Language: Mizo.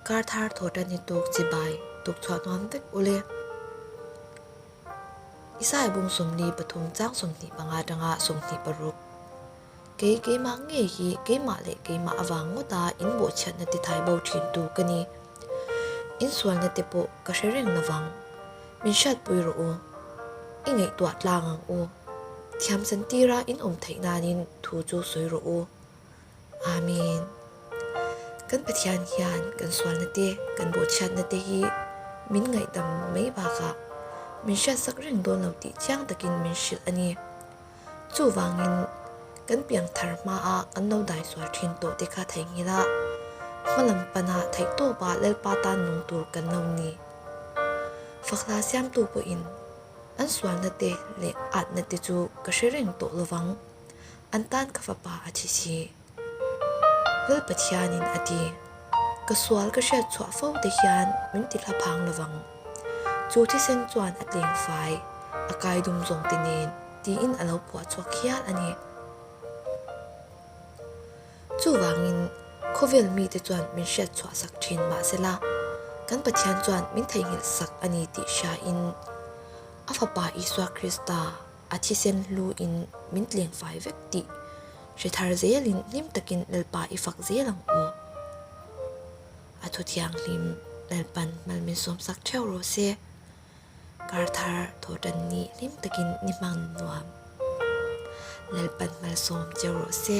Kar thar thawhtan ni tuk chibai tuk chhuah nuam vek ule. Isai bung 43 chang 25 atanga 26. Kei keimah ngei hi keimah leh keimah avang ngawta in bawhchhiatna ti thai bo thin tu ka ni. In sualna te pawh ka hre reng lovang. Min hriatpui rawh u. I ngaihtuah tlang ang u. Thiam chantira in awm theih nanin thu chu sawi rawh u. Amen. Kan Pathian hian kan sualna te, kan bawhchhiatna te hi min ngaihdam mai bakah min hriatsak reng dawn lo tih chiang takin min hrilh a ni. Chuvangin, kan piang thar hmaa kan lo dai sual thin tawh te kha theihnghilh a, hmalam pana theihtawpa Lalpa tan nung tur kan lo ni. Fakhla siamtu pawhin an sualna te leh atna te chu ka hre reng tawh lovang, an tan ka fapa a thi si. Lal Pathianin a ti, Ka sual ka hriat chhuah fo te hian min ti hla phang lovang. Chu thisen chuan a tleng fai, a kai dum zawng te nen tiin a lo phuah chhuak hial a ni. Chuvangin khawvel mite chuan min hriat chhuah sak thin mahsela, kan Pathian chuan min theihnghilh sak a ni tih hriain a Fapa Isua Krista a thisen hluin min tleng fai vek tih hre thar zelin hlim takin Lalpa i fak zel ang u. A thu thianghlim Lalpan mal min sawmsak theuh rawh se. Kar thar thawhtan ni hlim takin ni hmang nuam. Lalpan malsawm cheu rawh se.